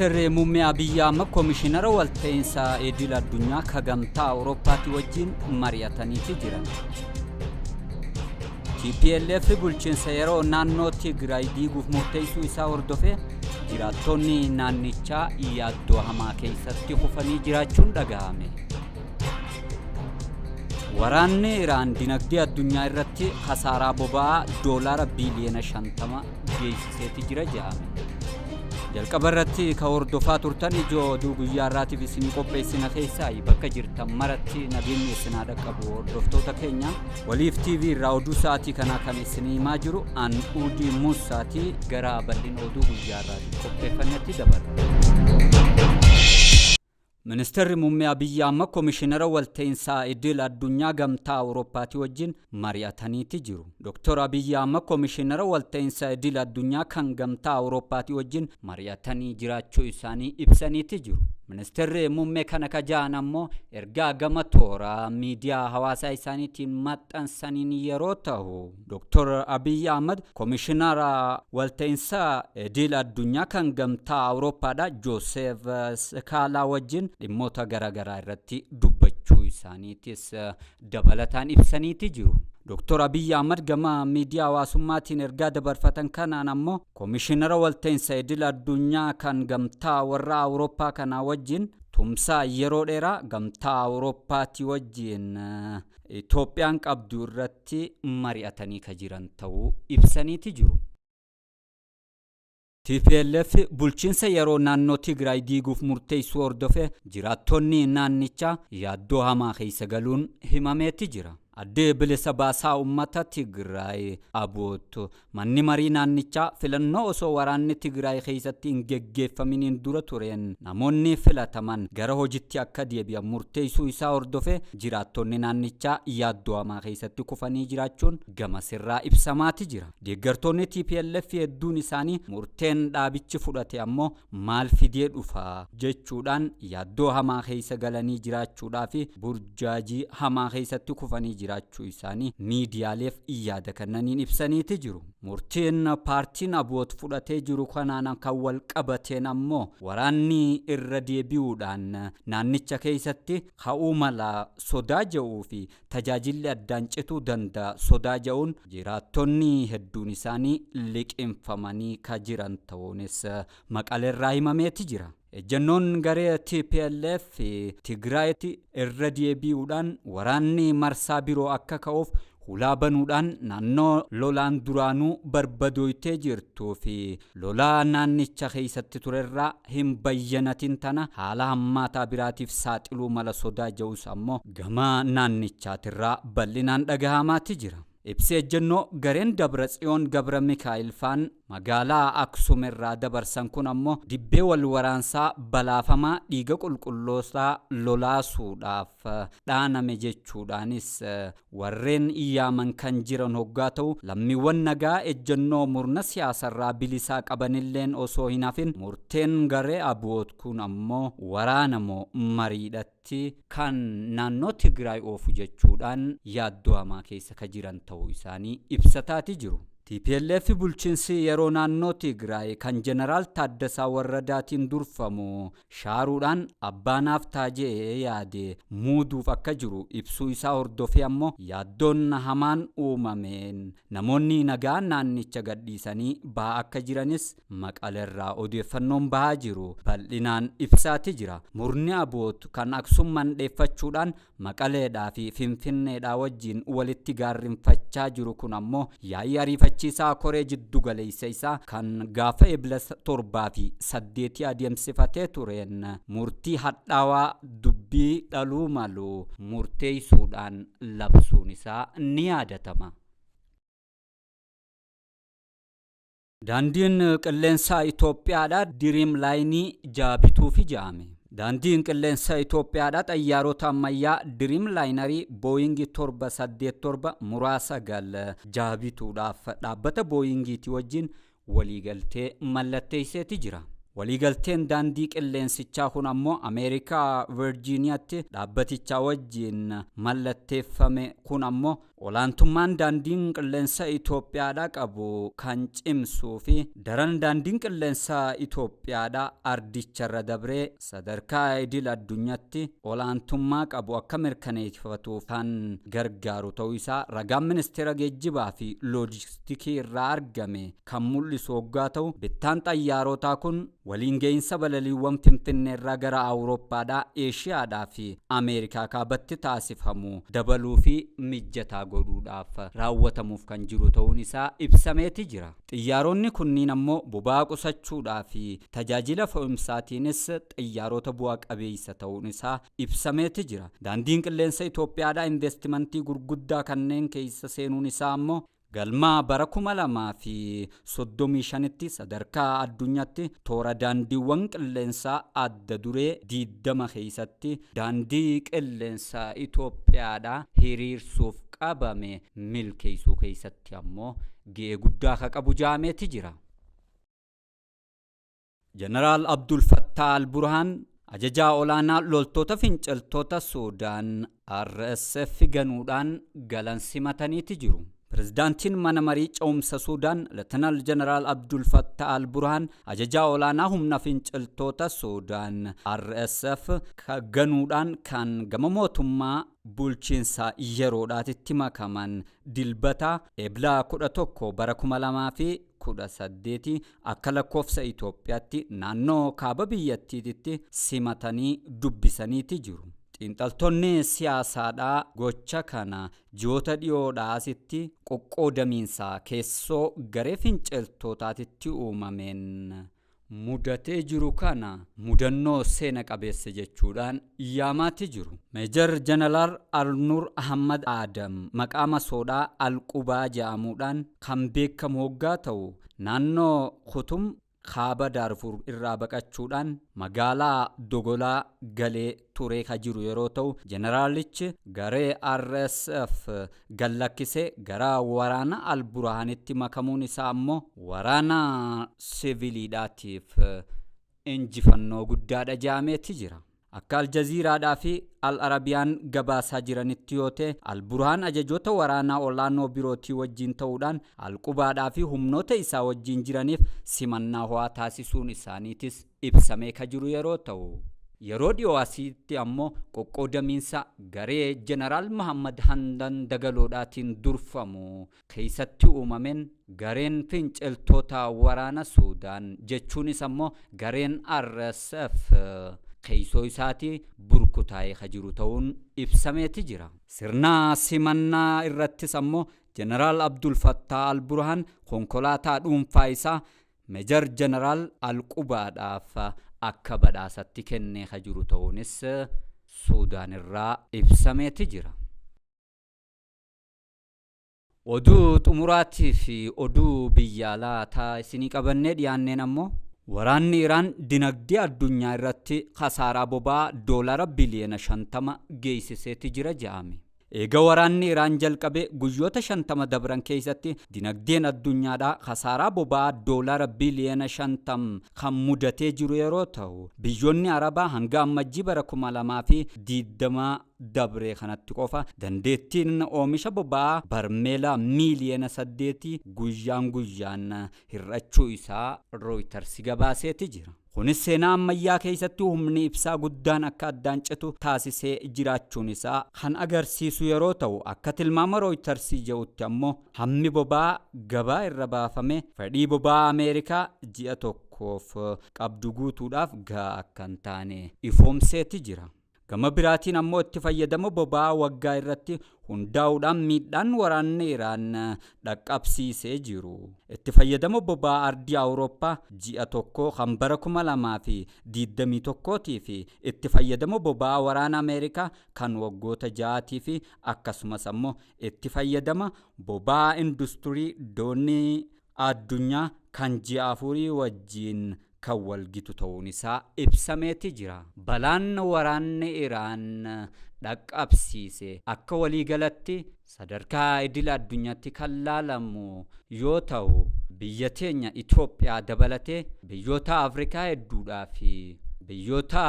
Ministeerri Muummee Abiyyi Ahmad Komishinara Walta'iinsa Idil Addunyaa ka Gamtaa Awurooppaati wajjin mari'ataniiti jiran. TPLF bulchiinsa yeroo naannoo Tigraay diiguuf murteessuu isaa hordofee jiraattonni naannichaa yaaddoo hamaa keessatti kufanii jiraachuun dhagahame. Waraanni Iraan dinagdee addunyaa irratti kasaaraa boba'aa doolaara biiliyoona 50 geessiseeti jira jedhame. Jalqaba irratti ka hordofaa turtan ijoo oduu guyyaa irraatiif isinii qopheessina keessaa bakka jirtan maratti nageenyi isinaa dhaqqabu hordoftoota keenya waliif TV irraa oduu sa'aatii kanaa kan isinii himaa jiru an Uudii Muussaatii gara bal'ina oduu guyyaa irraatiif qopheeffannetti dabarra. Ministirri Muummee Abiyyi Ahmad Komishinara Walta'iinsaa Idil Addunyaa Gamtaa Awurooppaati wajjin mari'ataniiti jiru. Dr. Abiyyi Ahmad Komishinara Walta'iinsa Idil Addunyaa kan Gamtaa Awurooppaati wajjin mari'atanii jiraachuu isaanii ibsaniiti jiru. Ministirri Muummee kana ka ja'an ammoo ergaa gama toora miidiyaa hawaasaa isaaniitiin maxxansaniin yeroo tahu, Dr. Abiyyi Ahmad Komishinara Walta'iinsa Idil Addunyaa kan Gamtaa Awurooppaadha Jooseef Sikaalaa wajjin dhimmoota garaagaraa irratti dubbachuu isaaniitis dabalataan ibsaniiti jiru. Dr. Abiyyi Ahmad gama miidiyaa hawaasummaatiin ergaa dabarfatan kanaan ammoo Komishinara Walta'iinsa Idil Addunyaa kan Gamtaa warra Awurooppaa kanaa wajjin tumsa yeroo dheeraa Gamtaa Awurooppaati wajjin Itoophiyaan qabdu irratti mari'atanii ka jiran ta'uu ibsaniiti jiru. Tplf bulchiinsa yeroo naannoo Tigraay diiguuf murteessuu hordofee jiraattonni naannichaa yaaddoo hamaa keessa galuun himameeti jira. Addi Bilisa Baasaa Uummata Tigraay, ABUT, Manni marii naannichaa filannoo osoo waraanni Tigraay keessatti hin geggeeffaminiin dura tureen namoonni filataman gara hojitti akka deebi'an murteessuu isaa hordofee jiraattonni naannichaa yaaddoo hamaa keessatti kufanii jiraachuun gamasirraa ibsamaati jira. Deeggartoonni tplf hedduun isaanii murteen dhaabichi fudhate ammoo maal fidee dhufa jechuudhaan yaaddoo hamaa keessa galanii jiraachuudhaa fi burjaajii hamaa keessatti kufanii jiraachuu isaanii miidiyaaleef yaada kennaniin ibsaniiti jiru. Murtiin paartiin Abuot fudhatee jiru kanaan kan wal qabateen ammoo waraanni irra deebi'uudhaan naannicha keessatti ka'uu mala sodaa jedhuu fi tajaajilli addaan cituu danda'a sodaa jedhuun jiraattonni hedduun isaanii liqimfamanii ka jiran ta'uunis Maqaleerraa himameeti jira. Ejjennoon garee tplf Tigraayitti irra deebi'uudhaan waraanni marsaa biroo akka ka'uuf hulaa banuudhaan naannoo lolaan duraanuu barbadooytee jirtuu fi lolaa naannicha keessatti turerraa hin bayyanatin tana haala hammaataa biraatiif saaxiluu mala sodaa ja'us ammoo gama naannichaatirraa bal'inaan dhagahamaati jira. Ibsi ejjennoo gareen Dabratsiyoon Gabramikaa'el faan magaalaa Aksum irraa dabarsan kun ammoo dibbee wal waraansaa balaafamaa dhiiga qulqullootaa lolaasuudhaaf dhaaname jechuudhaanis warreen yaaman kan jiran hoggaa ta'u, lammiiwwan nagaa ejjennoo murna siyaasarraa bilisaa qabanilleen osoo hin hafin murteen garee Abuot kun ammoo waraana moo mariidhatti kan naannoo Tigraay oofu jechuudhaan yaaddoo hamaa keessa ka jiran ta'uu isaanii ibsataati jiru. Tplf bulchiinsi yeroo naannoo Tigraay kan Jeneraal Taaddasaa Warradaatiin durfamu shaaruudhaan abbaa naaf ta'a je'ee yaade muuduuf akka jiru ibsuu isaa hordofee ammoo yaaddoon hamaan uumameen namoonni nagaa naannicha gadhiisanii bahaa akka jiranis Maqalerraa odeeffannoon bahaa jiru bal'inaan ibsaati jira. Murni Abuut kan Aksum mandheeffachuudhaan Maqaleedhaa fi Finfinneedhaa wajjiin walitti gaarrinfachaa jiru kun ammoo yaa'ii ariifachiisaa koree jiddugaleessa isaa kan gaafa Ebla 7 fi 8 adeemsifatee tureen murtii hadhaawaa dubbii dhaluu malu murteessuudhaan labsuun isaa ni yaadatama. Daandiin Qilleensaa Itoophiyaadhaa Diriim Laayinii 6 bituufi ja'ame. Daandiin Qilleensa Itoophiyaadhaa xayyaarota ammayyaa Diriim Laayinarii Booyingi 787 muraa 9 6 bituudhaaf dhaabbata Booyingiiti wajjin waliigaltee mallatteesseeti jira. Waliigalteen daandii qilleensichaa kun ammoo Ameerikaa Virjiiniyaatti dhaabbatichaa wajjin mallatteeffame kun ammoo olaantummaan daandiin qilleensa Itoophiyaadhaa qabu kan cimsuu fi daran daandiin qilleensa Itoophiyaadhaa ardicharra dabree sadarkaa idil addunyaatti olaantummaa qabu akka mirkaneeffatuuf kan gargaaru ta'uu isaa ragaan ministeera geejjibaa fi loojistikii irraa argame kan mul'isu hoggaa ta'u, bittaan xayyaarotaa kun waliin ga'iinsa balaliiwwan Finfinneerraa gara Awurooppaadhaa, Eeshiyaadhaa fi Ameerikaa kaabatti taasifamu dabaluu fi mijataa godhuudhaaf raawwatamuuf kan jiru ta'uun isaa ibsameeti jira. Xiyyaaronni kunniin ammoo boba'aa qusachuudhaa fi tajaajila fe'umsaatiinis xiyyaarota bu'aa qabeessa ta'uun isaa ibsameeti jira. Daandiin qilleensa Itoophiyaadhaa investimentii gurguddaa kanneen keessa seenuun isaa ammoo galmaa bara 2035tti sadarkaa addunyaatti toora daandiiwwan qilleensaa adda duree 20 keessatti daandii qilleensaa Itoophiyaadhaa hiriirsuuf qabame milkeessuu keessatti ammoo ga'ee guddaa akka qabu jaameeti jira. Jeneraal Abdul Fattah Al-Burhaan ajajaa olaanaa loltoota finciltoota Suudaan RSF ganuudhaan galan simataniiti jiru. Pirezidaantiin mana marii ce'umsa Suudaan Leetanaal Jeneraal Abdul Fattah Al-Burhaan ajajaa olaanaa humna finciltoota Suudaan RSF ganuudhaan kan gama mootummaa bulchiinsa yeroodhaatitti makaman Dilbata Ebla 11 bara 2018 akka lakkoofsa Itoophiyaatti naannoo kaaba biyyattiitti simatanii dubbisaniiti jiru. Xiinxaltoonni siyaasaadhaa gocha kana ji'oota dhiyoodhaa asitti qoqqoodamiinsa keessoo garee finciltootaatitti uumameen mudatee jiru kana mudannoo seena qabeessa jechuudhaan yaamaatti jiru. Meejar Jeneraal Alnuur Ahmad Adam maqaa masoodhaa Alqubaa jedhamuudhaan kan beekamu hoggaa ta'u, naannoo Kutum kaaba Daarfur irraa baqachuudhaan magaalaa Dogolaa galee turee ka jiru yeroo ta'u, jeneraalichi garee RSF gallakkisee gara waraana Al-Burhaanitti makamuun isaa ammoo waraana siviiliidhaatiif injifannoo guddaadha jaameeti jira. Akka Aljaziiraadhaa fi Al-Arabiyaan gabaasaa jiranitti yoo ta'e, Al-Burhaan ajajoota waraanaa olaanoo birootii wajjin ta'uudhaan Alqubaadhaa fi humnoota isaa wajjin jiraniif simannaa ho'aa taasisuun isaaniitis ibsamee ka jiru yeroo ta'u, yeroo dhiyoo asitti ammoo qoqqoodamiinsa garee Jeneraal Muhammad Hamdan Dagaloodhaatiin durfamu keessatti uumameen gareen finciltoota waraana Suudaan jechuunis ammoo gareen RSF keessoo isaatii burkutaa'ee ka jiru ta'uun ibsameeti jira. Sirna simannaa irrattis ammoo Jeneraal Abdul Fattah Al-Burhaan konkolaataa dhuunfaa isaa Meejar Jeneraal Alqubaadhaaf akka badhaasatti kennee ka jiru ta'uunis Suudaan irraa ibsameeti jira. Oduu xumuraatii fi oduu biyya alaa taa isinii qabannee dhiyaanneen ammoo waraanni Iraan dinagdee addunyaa irratti kasaaraa boba'aa doolara biliyoona 50 geessiseeti jira jedhame. Eega waraanni Iraan jalqabe guyyoota 50 dabran keessatti dinagdeen addunyaadhaa kasaaraa boba'aa doolara biliyoona 50 kan mudatee jiru yeroo ta'u, biyyoonni Arabaa hanga Ammajjii bara 2020 dabree kanatti qofa dandeettiin oomisha boba'aa barmeela miiliyoona 8 guyyaan guyyaan hir'achuu isaa Reuters gabaaseeti jira. Kunis seenaa ammayyaa keessatti humni ibsaa guddaan akka addaan citu taasisee jiraachuun isaa kan agarsiisu yeroo ta'u, akka tilmaama Reuters jedhutti ammoo hammi boba'aa gabaa irra baafame fedhii boba'aa Ameerikaa ji'a tokkoof qabdu guutuudhaaf gahaa akka hin taane ifoomseeti jira. Gama biraatiin ammoo itti fayyadama boba'aa waggaa irratti hundaa'uudhaan miidhaan waraanni Iraan dhaqqabsiisee jiru, itti fayyadama boba'aa ardii Awurooppaa ji'a tokko kan bara 2021 fi itti fayyadama boba'aa waraana Ameerikaa kan waggoota 6 fi akkasumas ammoo itti fayyadama boba'aa industirii doonii addunyaa kan ji'a 4 wajjin kan walgitu ta'uun isaa ibsameeti jira. Balaan waraanni Iraan dhaqqabsiise akka waliigalatti sadarkaa idil addunyaatti kan laalamu yoo ta'u, Biyya teenya Itoophiyaa dabalatee biyyoota Afrikaa hedduudhaa fi biyyoota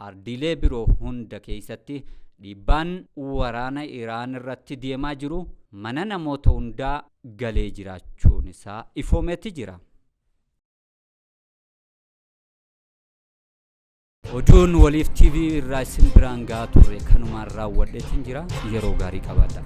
ardiilee biroo hunda keessatti dhiibbaan waraana Iraan irratti deemaa jiru mana namoota hundaa galee jiraachuun isaa ifoomeeti jira. Oduun Waliif TV irraa isin biraan gahaa turre kanumaan raawwadheetiin jira. Yeroo gaarii qabaadha.